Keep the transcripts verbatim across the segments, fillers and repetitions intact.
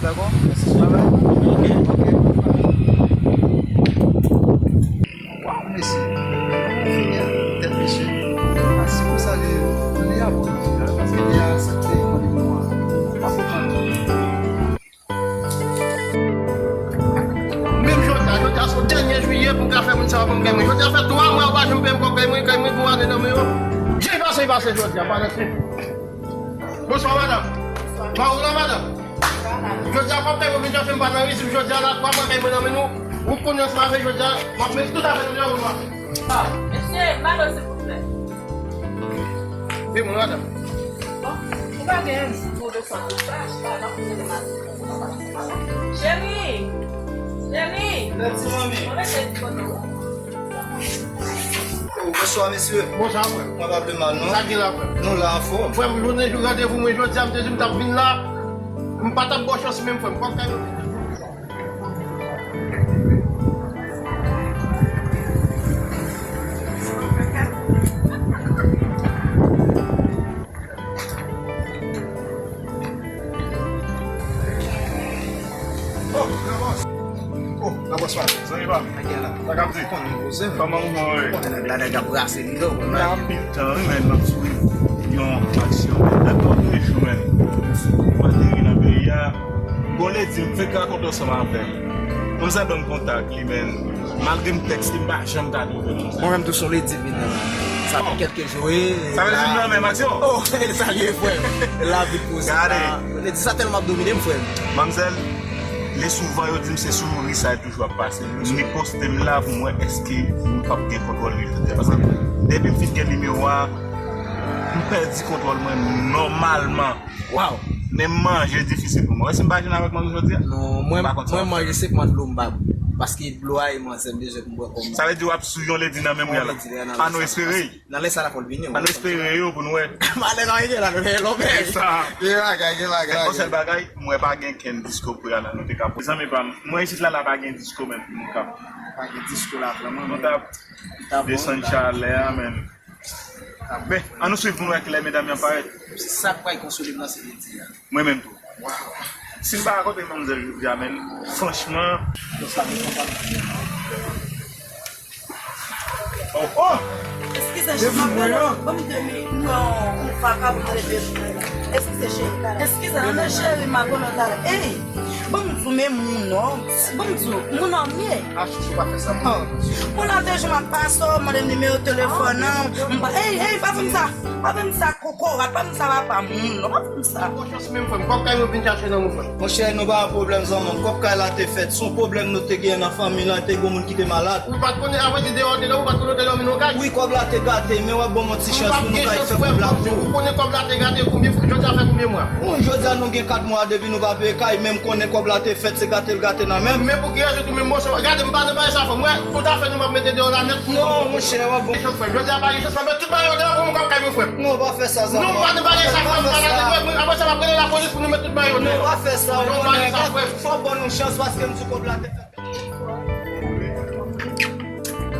Dakò? Mèsi, bye bye. Ok. Waw, mesye. Kòman w fini a tèt mesye? A, se konsa li ye. Li a bon, paske li a aksepte kòm li ye. Pa konprann. Menm jodi a, jodi a se yon dènye jiyè pou m ka fè moun sa yo ban m kay mwen. Jodi a fè twa mwa yo pa janm peye m kòb kay mwen, kay mwen gen yon ane nan men yo. Jan l pase, l pase jodi a, pa nan krim. Bonswa, madanm. Bonswa. Kòman w ye, madanm? Jodi a, kòb kay mwen vin chache m pa nan rizib jodi a, la twa mwa kay mwen nan men nou. Ou konnen ansanm avèk jodi a, m ap met tout afè nou deyò pou nou mache. Ah, mesye, balo, silvouplè. Vin, mwen, madanm. Bon, ou pa gen anyen pou de san pou sa, pa nan pou de mas. Cheri! Cheri! Lè ti manmi. Mwen mete ti kote ou. Oh, bonswa, mesye. Bonswa, frè. Mwen pa vle mal, non. Sa ki la, frè? Nou la, anfòm. Frè m, jounen jou randevou mwen jodi a, m te di m t ap vin la. M pa t ap ba w chans menm, frè m. Kòb kay mwen. Oh, Labòs. Oh, Labòs, frè. Zanmi pa m. Sa k ap di? Kòman mouvman yo ye? Konnen nèg la, nèg ap brase li, non. N ap pil tan, wi, men m ap swiv yon aksyon, men, nan lòt de jou, men. Mwen ateri nan peyi a. Bon, ledi, m fèk rakonte ansanm avè l. Manzè ban m kontak li, men malgre m tèks li, m pa janm ka twouve l. Mwen menm tou, se yon ledi m vin nan la. Sa fè kèlke jou, wi. Sa vle di m nan menm aksyon? Oh, e sa l ye, frè m. Lavi poze la. Gade. Ledi sa tèlman ap domine m, frè m. Manmzèl, li souvan yo di m se sou ri sa toujou ap pase. Li poste m la pou m wè èske m p ap gen kontwòl ri jodi a. Paske depi m fin gen nimewo a, m pèdi kontwòl mwen nòmalman. Waw! Men manje difisil pou mwen. Wè si m pa jwenn avèk manzè jodi a? Non, mwen, mwen manje senpman dlo m pa bwè. Paske dlo a e manzè m bezwen pou m bwè kòm. Sa vle di w ap sou yon ledi nan menm ri a la. Yon ledi nan menm ri a. Pa nou espere. Nan lè sa la fò l vini. Pa nou espere yo pou nou wè. Malè nan ide la, nou gen lonbèy. Se sa. Gen bagay, gen bagay. Yon sèl bagay, mwen pa gen kenn disko pou y al la, nou te ka. Zanmi pa m, mwen isit la, la pa gen disko menm pou nou ka. Pa gen disko la, vrèman, men. Nou ta desann chalè a, men. Men, ann nou swiv pou nou wè kilè medam yo ap parèt. Se sa k pral konsole m nan, se ledi a. Mwen menm tou. Si m pa rakonte manmzèl jodi a, men, franchman. Oh, oh! Eskize, cheri, m ap rele w. Ban m de minit. Non, ou pa ka pou m rele w. Eskize, cheri. Eskize, non, cheri, m ap rele w talè. Ey! Ban m di w, men moun nòm. Ban m di w, moun nòm ye. Ah, chouchou, pa fè sa, non. Pou nan de jou m ap pase w, mande m nimewo telefòn nan. M pa, ey, ey, pa fè m sa. Pa fè m sa, kòk. Kòrat, pa m sa papa moun, non, pa m sa. Bon, chans menm, frè m. Kòb kay mwen vin chache nan mwen, frè m. Monchè, nou pa gen pwoblèm, zanmi m. Kòb kay la te fèt. Se yon pwoblèm nou te genyen nan fanmi lan, te gen yon moun ki te malad. Ou pa t konnen, avan di deyò te la, ou pa t konnen te dòmi nan kay. Wi, kòb la te gate, men w ap ban m yon ti chans pou nou kay fè kòb la pou ou. Ou konnen kòb la te gate konbyen, jodi a fè konbyen mwa? Bon, jodi a nou gen kat mwa depi nou pa peye kay, men m konnen kòb la te fèt, se gate l gate nan men m. Men pou ki rezon tou menm, monchè, gade m pa nan bagay sa, frè m. Mwen, tout afè nou m ap mete deyò la nèt. Non, monchè, w ap bon. Jodi a pa gen chans, frè m. Tout bagay yo deyò pou mwen, kòb kay mwen, frè m. Non, pa fè sa, zanmi. Non, pa nan bagay sa, frè m. Apre sa, m ap rele lapolis pou nou met tout bagay yo deyò. Non, pa fè sa, ou konnen. Fò ban nou chans paske m di kòb la te fèt.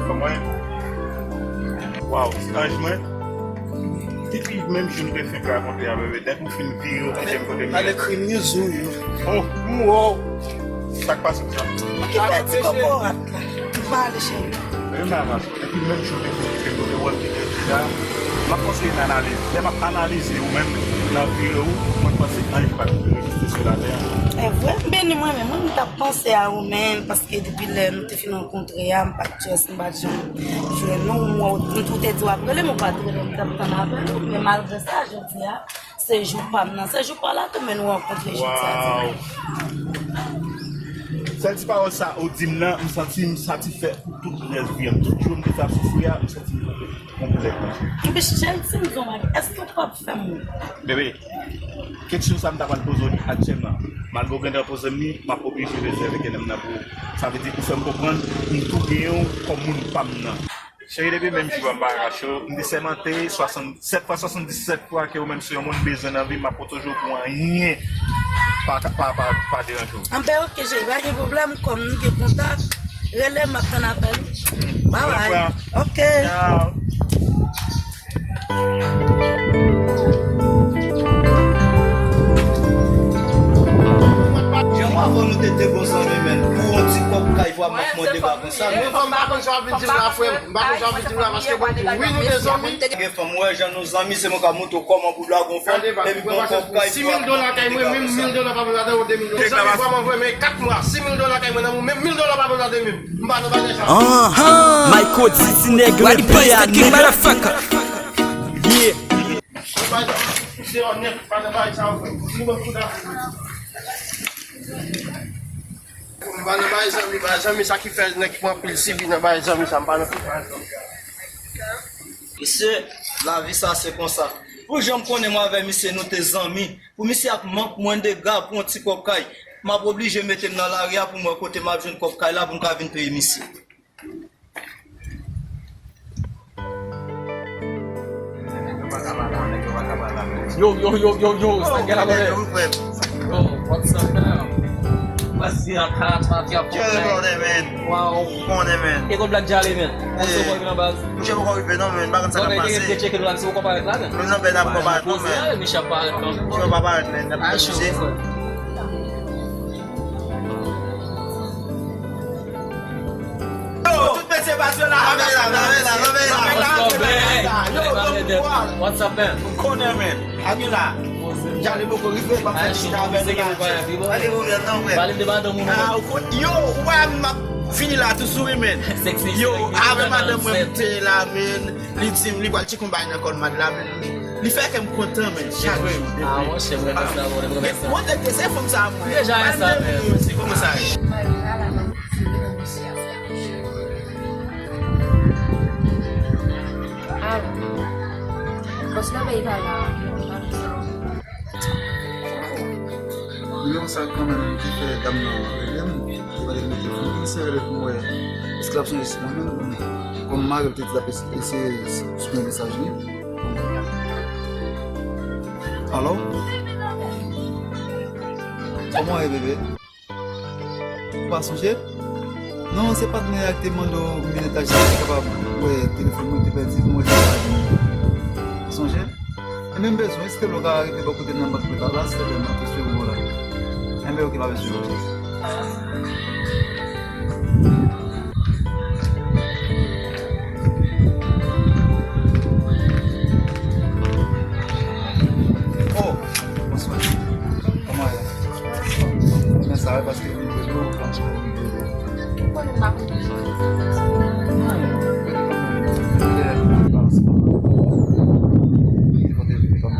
Kòman? Waw, ti anj mwen. Depi menm jou nou te fenk rakonte a, bebe, depi w fin vire, w kite m kote m ye. Ale krim yo, zo yo. Oh, m wè w. Sa k pase konsa? Ki fè ti kòkòrat la? M pa ale, cheri. Bebe, m pa ale. Depi menm jou te fè, te kote wòl ki te di la, m ap konseye n analize. Lè m ap analize ou menm nan vire ou, mwen panse anj pa t dwe egziste sou latè a. E vre, m beni mwen menm, mwen m t ap panse a ou menm, paske depi lè nou te fin rankontre a, m pa t just, m pa t janm jwenn ou, m wè w, m tou te di w ap rele m, ou pa t rele m, m t ap tann apèl ou, men malgre sa, jodi a, se jou pa m nan, se jou pa w la tou, men nou rankontre jodi a dimanch. Sèl ti pawòl sa ou di m nan, m santi m satisfè pou tout rès vi an. Tout jou m te fè ap soufri a, m santi m konplèt. Epi chèn, si m di w bagay, èske w p ap fè m wont? Bebe, kesyon sa m ta pral poze w li aktyèlman. Malgre w gentan poze m li, m ap oblije rezève kenè m nan pou ou. Sa vle di, ou fè m konprann, m tou genyen w kòm moun pa m nan. Cheri, depi menm jou a m pa rache w, m te sèmante swasannsèt fwa swasanndisèt fwa ke ou menm se yon moun m bezwen nan vi m, m ap pwoteje w pou anyen pa, pa, pa, pa deranje w. Anben, oke, cheri, pa gen pwoblèm, kòm nou gen kontak, rele m, m ap tann apèl ou. Bye bye. Ok. Ciao. Jan avan nou te de bon zanmi, men pou yon ti kòb kay pou ap mande ba konsa, men. Fò m pa konn sa w ap vin di m la, frè m. M pa konn sa w ap vin di m la, paske bon, wi, nou te zanmi. Gen fanm, wè, jan nou zanmi, se mwen k ap montre w kòman pou blagon fè. Epi bon kòb kay pou ap mande ba konsa. Mil dola kay mwen, menm mil dola pa pou ladan, de mil dola. Zanmi, fò m anvoye men kat mwa, sis mil dola kay mwen nan mwen, menm mil dola pa pou ladan, menm. M pa nan bagay sa. Aha! Michael Didi nèg, ready, play, sticky, motherfucker. Yeah. M pa nan bagay sa, frè. M pa nan bagay zanmi, bagay zanmi, sa ki fè nèg pran pil sibi nan bagay zanmi sa, m pa nan tout bagay zanmi. Mesye, lavi sa se konsa. Pou jan m konnen mwen avè misye, nou te zanmi. Pou misye ap mank mwen dega pou yon ti kòb kay, m ap oblije mete m nan lari a pou m wè kote m ap jwenn kòb kay la pou m ka vin peye misye. Yo, yo, yo, yo, yo, sa gen la, brother? Yo, what's up, man? What's the, uh, catch, man? Yo, brother, man. Wow. Konnen, man. E kon Black Jale, man. What's up, boy, nan baz? Mouche poko rive non, men m pa konn sa k ap pase. Bon, men te cheke nou la, si w konparèt la, men. Menm nan bèl ap konparèt non, men. Mouche pa parèt, men. N ap poze. Yo, tout mesye baz yo la. Anmè la, anmè la, anmè la. Yo, bon, what's up, man? Konnen, men. Anmè la. Jale poko rive, m ap fè ti chita avè nou la. Pale de madanm ou non. Yo, ou wè m ap vini la tou sou wi, men. Yo, avè madanm mwen m te la, men. Li di m li pral tcheke yon bagay nan kòn mad la, men li fè kè m kontan, men, chak jou. Ah, monchè, mwen renmen sa, mwen renmen sa. Mwen te se fanm sa, mwen. Deja renmen sa, men. Se kòman sa ye? Ah, bòs la bay pa la. Nimewo sa kanmenm ki fè dam nan rele m, li pa te mete fon, li se rele pou m wè èske l ap sonje sou mwen menm, kòm mari l te di l ap eseye sou mesaj li. Alo? Kòman w ye, bebe? Ou pa sonje? Non, se patnè a ki te mande w m vin etaj sa pou kapab wè telefòn mwen ki te pèdi, pou mwen te pa vin. Ou sonje? Enben, m bezwen, èske lè w ka rive bò kote m nan bank prepara, silvouplè, m ap espere w la. Enben, oke, pa bezwen, oke. Oh, bonswa. Kòman w ye? Mwen sa wè paske m vin jwenn ou, franchman, m vin jwenn ou. Ou konnen m pa konn ki jan. Non, mwen te konn mwen vin jwenn ou. Mwen te konn mwen vin jwenn ou.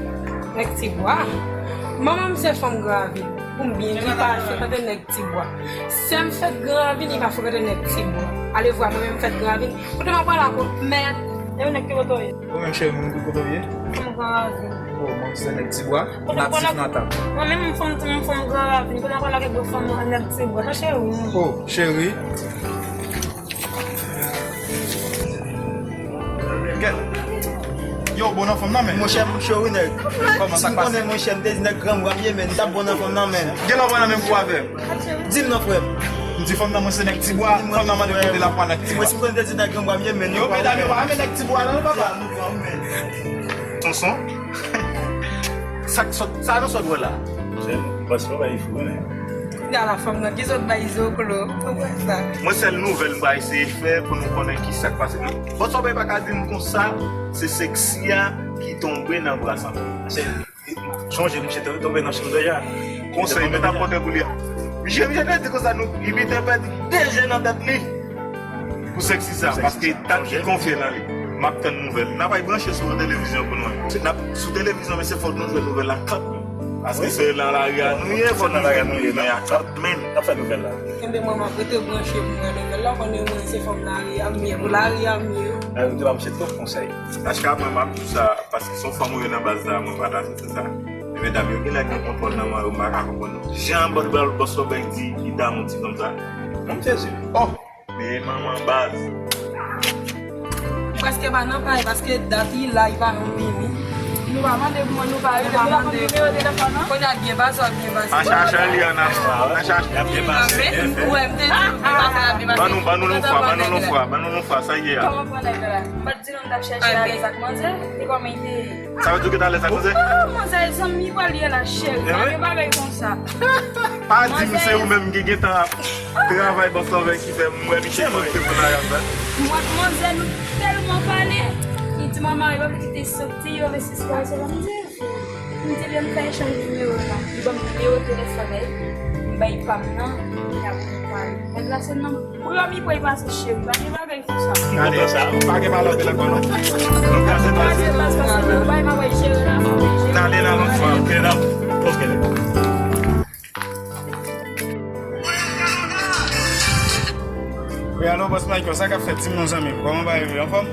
Nèg Tibwa. Manman m se fanm Gran Ravin. Pou m byen di, pa al frekante nèg Tibwa. Sè m fèt Gran Ravin, li pa frekante nèg Tibwa. Alevwa, mwen menm m fèt Gran Ravin. Kote m ap pral la kot mèt. E yon nèg ki kote w ye? Ou menm cheri, mwen ki kote w ye? Fanm Gran Ravin. Oh, mwen se nèg Tibwa. Kote m pral la? Natif natal. Mwen menm m fanm, m fanm Gran Ravin. Kote m ap pral la kot gwo fanm nèg Tibwa. Sa cheri. Oh, cheri. Kèt. Yo, bon nan fanm nan, men. Monchè, monchè, wi, nèg. Kòman sa k pase? Si m konnen, monchè, m te di nèg Gran Bwa m ye, men m t ap bon nan fanm nan, men. Gen lè w pale menm kou avè m. Di m non, frè m. M di fanm nan, mwen se nèg Tibwa, fanm nan mande kote l ap pran nèg Tibwa. Mwen, si m konnen te di nèg Gran Bwa m ye, men. Yo, medam, yo pa renmen nèg Tibwa, non, papa. Sonson? Sa k sot, sa nou sot wè la? Monchè, m panse w bay fou, men. Gala fanm nan, ki sot bay zoklo. Ou wè sa? Mwen, sèl nouvèl m va eseye fè pou nou konnen ki sa k pase. Bon, sa w pa ka di m konsa, se Sexy a ki tonbe nan bras Anthony. Chonje, misye te tonbe nan chanm deja. Konsèy mwen t ap pote pou li a. Misye, misye te di konsa, nou, li te pèdi de je nan tèt li. Pou Sexy sa, paske dat li konfye nan li. M ap tann nouvèl. N ap al branche sou televizyon pou nou wè. N ap sou televizyon, men se fòk nou jwenn nouvèl la quand même. Paske se nan lari a nou ye, fòk nou jwenn nouvèl la quand même. N ap fè nouvèl la. Mwen, m ap rete branche pou mwen level la, konnen mwen se fanm lari a m ye, pou lari a m ye. Lari te ba m se twòp konsèy. Paske mwen, m ap di sa, paske se yon fanm ou ye nan baz la, mwen pa ta sou sa. Men medam yo genlè gen kontwòl nan men yo, m pa ka konprann nou. Jan bòs, bòs Lobèy di, li damou ti fanm sa. Mwen, m sezi. Oh! Men manman baz. Prèske pa nan kay, paske dat li la, li pa janm vini. Nou pa mande pou mwen, nou pa rele, nou pa konn nimewo telefòn nan. Kounye a byen pase, w ap byen pase. An chache li an afwa, an chache. Y ap byen pase, byen fè. Ou wè, m te di w, byen pase, l ap byen pase. Ban nou, ban nou yon fwa, ban nou yon fwa, ban nou yon fwa, sa ye a. Kòman pran nèg la? M pa t di nou m t ap chèche alèz ak manzè, e kòman li te ye? Sa vle di w gentan alèz ak manzè? Ah, manzè, zanmi pa l ye la, cheri. Pa gen bagay konsa. Pa di m se ou menm ki gentan ap travay bòs Lobèy ki fè m wè Michel monte pou Nayab la. Mwen ak manzè, nou tèlman pale. Li di, "Manman, yo pa kite soti, yo vle sispann." M di, "M di, lè m fè echanj nimewo la, li ban m nimewo telefòn li, m bay pa m nan, li ap pale." Nèg la se nan pran mi pran pase cheri, pa gen bagay konsa. Gade sa, pa gen malòk la kon non. Nou kraze baz. Kraze baz, paske nou bay pa bay cheri la, fò bay cheri. N ale nan lòt fwa, ok, nan. Ok, nèg. Wi, alo, bòs Michael, sa k ap fèt? Di m non, zanmi m. Kòman bagay yo ye? Anfòm?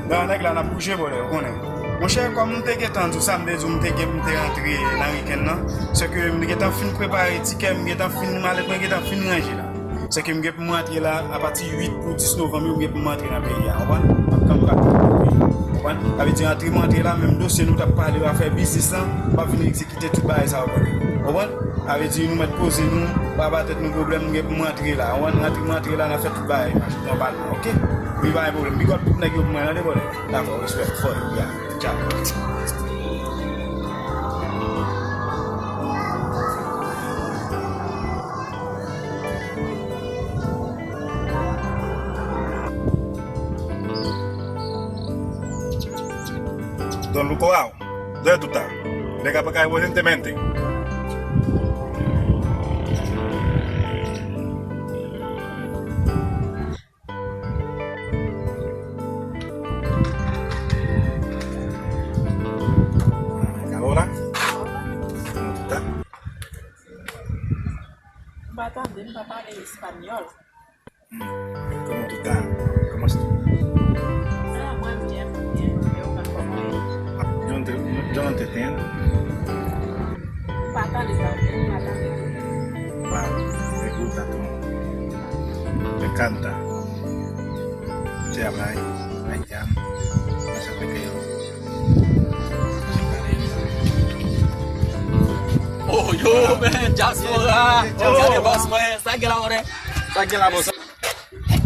Nan nèg la, n ap bouje, brother, ou konnen. Monchè, kòm m te gentan di w sa, m te di w m te gen, m te rantre nan wikenn nan. Sèke m te gentan fin prepare tikè, m gentan fin malèt mwen, gentan fin ranje la. Sèke m gen pou m rantre la, apati uit pou dis novanm yo, m gen pou m rantre nan peyi a, konprann? M ap kanpe ak tout peyi, konprann? Sa vle di, rantre m rantre la, menm dosye nou t ap pale yo, afè biznis lan, m ap vin egzekite tout bagay sa yo, konprann? Sa vle di, nou mèt poze nou, pa ba tèt nou pwoblèm, m gen pou m rantre la, konprann? Rantre m rantre la, n ap fè tout bagay nòmalman, ok? Wi, pa gen pwoblèm. Big up tout nèg yo pou mwen, tande, brother? Dakò, respè, fò, ya, tchao. Don Louko a, de tuta. Venga pa acá urgentemente. Ahora, ¿cómo tú estás? M pa tande, m pa pale espanyòl. Hmm. ¿Cómo tú estás? ¿Cómo estás? Ah, muy bien, muy bien. Yo no te, yo no te entiendo. M pa tande sa, m pa tande. Wow, me gusta tu. Me encanta. Te habla, I am. No sé por qué yo. Oh, yo, man, diaspora. Gade bòs mwen, sa gen la, mwen. Sa gen la, bòs.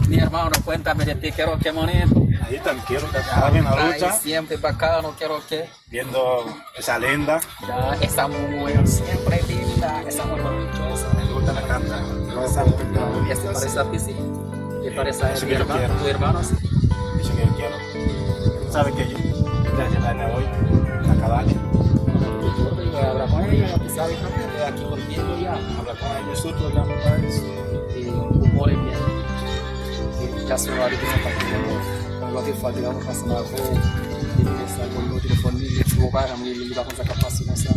Mi hermano, cuéntame de ti, ¿qué es lo que, manito? Ahí tranquilo, está bien, la lucha. Ay, siempre bacano, ¿qué es lo que? Viendo esa linda. Ya, esa mujer siempre linda, esa mujer maravillosa. Me gusta la carta. Esa mujer, esa parece a ti, sí. ¿Qué parece a tu hermano, sí? Eso que yo quiero. Tú sabes que yo, ya, ya la hoy, la cabale. Bueno, yo habla con ella, tú sabes, también estoy aquí contigo ya. Habla con ella, nosotros hablamos para eso. E ou mò ebyen. E diaspora li te nan pati de mò. Mwen lòt fwa te la mwen pase ansanm avè w. Depi lè sa, mwen nimewo telefòn li, li di w pa janm rele, li pa konn sa k ap pase konsa.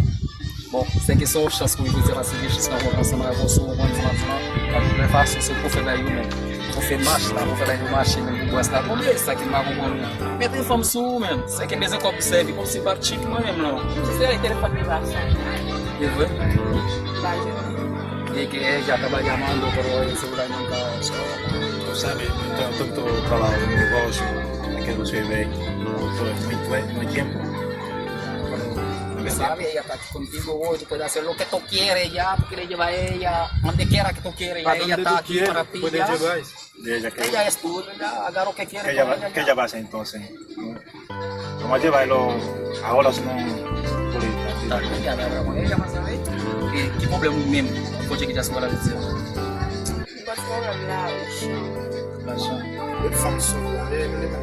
Bon, se kesyon chans pou li di, paske gen chans nan wòk ansanm avè w, si w konn sa m ap di la, pa gen lòt fason, se pou fè bay yo menm. Pou fè mach la, pou fè bay yo mache, menm pou bwès la tonbe, sa ki m pa konprann. Mete fanm sou ou menm, se ke bezwen kòb pou sèvi, kòmsi l p ap cheat mwen menm la. Se sere telefòn li pa sa. E vre? Ba je. E ke ella está llamando, pero el celular nunca suena. Tú sabes, yo tanto trabajo en un negocio, hay que resolver todo en muy, buen, buen tiempo. Cuando, cuando me sabe, ella está aquí contigo hoy, tú puedes hacer lo que tú quieres ya, tú quieres llevar a ella donde quiera que tú quieres ya, ella está aquí para ti ya. Ella es tuya, haga lo que quiere con ella ya. ¿Qué ella va a hacer entonces? Vamos a llevarlo ahora, si no, por ahí. Está bien, ya me hablo con ella más tarde. ¿Qué, qué problema menm? Kote ki diaspora la vizyon? Mwen pa t pwoblèm la, lajan. Lajan. Tout fanm sou la, men, men, men, men.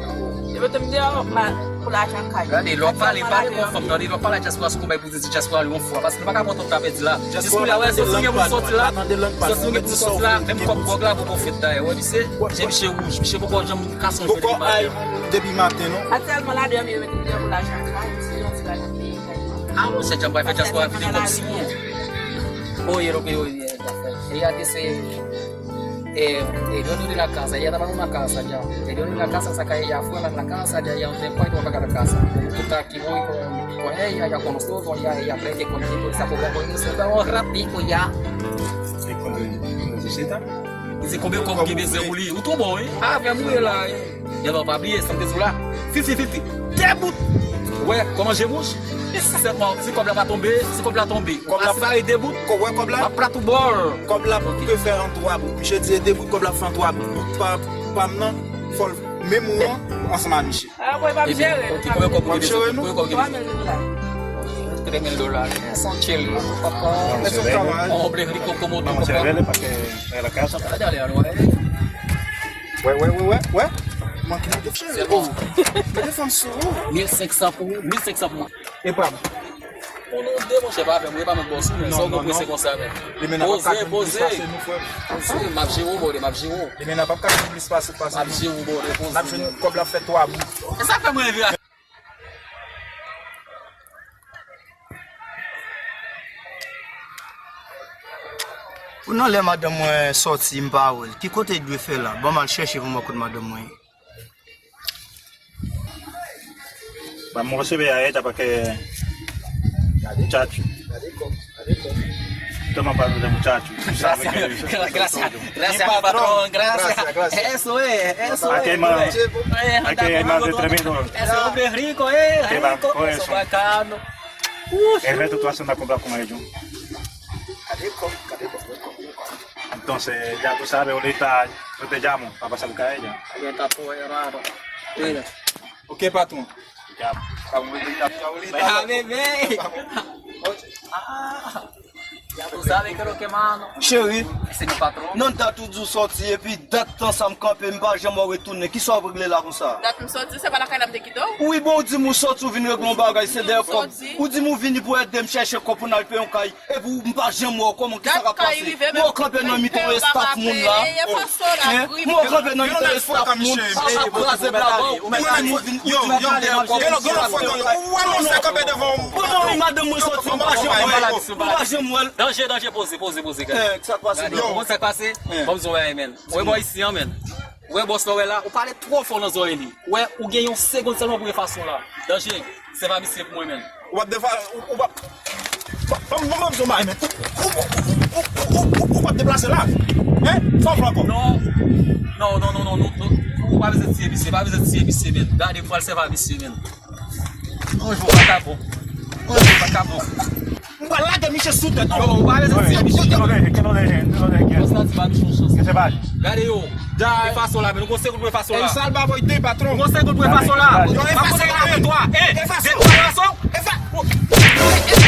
Yo mete m deyò, ma, pou lajan kay. Gade, lè w pale, pale pou fanm nan, lè w pale a diaspora, se konbay pou di diaspora yon fwa, paske nou pa ka pran tan pou ta pèdi la. Jis kounye a, wè, sòs nou gen pou sòti la, sòs nou gen pou sòti la, menm kòb gwòg la poko fèt dayè. Wè, misye, misye, misye wouj, misye poko janm ka sonje de bagay. Depi maten, non? Aktyèlman, la deyò, yo mete m deyò pou lajan kay, se yon ti lajan peyi kay. Ah, monchè, djanm pral fè diaspora vide kòb sou ou. Oye, lo que yo oye, ella dice, eh, el dueño de la casa, ella estaba en una casa ya. El dueño de la casa saca ella afuera en la casa, ya, ya, después no paga la casa. Como tú estás aquí, voy con, con ella, ya con nosotros, ya, ella cree que contigo, esa pobre mujer se va un ratico ya. Dice, konbyen kòb ki bezwen pou li? Ou twò bon, wi. Ah, frè m, ou ye la, wi. Epa, pa bliye, san te sou la. Fifti fifti. De bout. Wè, kòman je mouch? Sèlman, si kòb la pa tonbe, si kòb la tonbe. Kòb la fè de bout. Kò-, wè kòb la? M ap plat ou bòl. Kòb la pe fè an twa bout. Misye di de bout, kòb la fè an twa bout. Bout pa, pa m nan, fò l menm ou an, ansanm a misye. Ah, bon, e pa m jere nou. Ki konbyen kòb ou gen? Konbyen kòb ou gen? Twa mil dola. Tres mil dola. Son chili, papa. Mwen se rele, mwen se rele, paske rele la kasa. Dale, dale, dale. Wè, wè, wè, wè, wè. Manke mete cheri. Se bon. Mete fanm sou ou. Mil senk san pou ou, mil senk san pou mwen. E pa m. Pou nou de, monchè, pa avè m, ou pa mèt bòs ou, men sa ou konpranse konsa, men. Poze, poze. Poze, m ap jere w, bòde, m ap jere w. Limena p ap ka jwenn plis pase, pase. M ap jere w, bòde, poze. N ap jwenn kòb la fè twa bout. E sa fè mwen vin. Pou nan lè madanm mwen sòti, m pa wè l. Ki kote l dwe fè la? Ban m al chèche pou m wè kote madanm mwen ye. Ba m resevè a eta pa ke chachu. Toma pa de muchacho. Gracias, gracias, gracias, mi patrón, gracias. Eso es, eso es. Aquí hay más, aquí hay más de tres mil dólares. Ese hombre rico, eh, rico, eso bacano. El resto tú haces una compra con ellos. Entonces, ya tú sabes, ahorita yo te llamo para pasar a buscar a ella. Bien, está todo raro. Mira. Ok, patron. Ya. Vamos, vamos, vamos. Déjame ver. Ah. Ya tú sabes que lo que mano. Cheri, nan dat ou di w sòti, epi dat tan sa m kanpe, m pa janm wè w retounen. Kisa w ap regle la konsa? Dat m sòti, se pa lakay la m te kite w? Wi, bon, ou di m ou sòti, ou vin regle yon bagay, se dèyè kòb. Ou di m ou vini pou ede m chèche kòb pou n al peye yon kay. Epi w, m pa janm wè w, kòman, kisa k ap pase? Mwen kanpe nan mitan yon estaf moun la. Hein? Mwen kanpe nan mitan yon estaf moun. Ap kraze blabla w. Ou di m ou vin, ou di m vin dèyè kòb. Ou wè moun sa kanpe devan w. Bon, non, wi, madanm mwen sòti, m pa janm wè l. M pa janm wè l. Danje, danje, poze, poze, poze, gade. Eh, sa k pase? Gade, ou konn sa k pase? Ban m di w yon bagay, menn. Ou wè bò isi an, menn. Ou wè bòs la, ou wè la, ou pale twò fò nan zòrèy li. Ou wè, ou gen yon segonn sèlman pou efase w la. Danje, sèvi a misye pou mwen, menn. Ou p ap defa-, ou, ou p ap, ban m, ban m, ban m di w yon bagay, menn. Ou, ou, ou p ap deplase la. Hein? Sa w vle ankò? Non. Non, non, non. Ou pa bezwen tiye misye, pa bezwen tiye misye, menn. Gade, m pral sèvi a misye, menn. Yon jou pa ka bon. Yon jou pa ka bon. M pral lage misye sou tèt ou. Yo, ou pa bezwen tiye misye. Bòs la di pa misye yon chans. Gade yo. Efase w la, men nou gon segonn pou efase w la. El salva voy de patron. Nou gon segonn pou efase w la. Yo, efase w la. M ap konte a twa. Eh, de twa, efase w.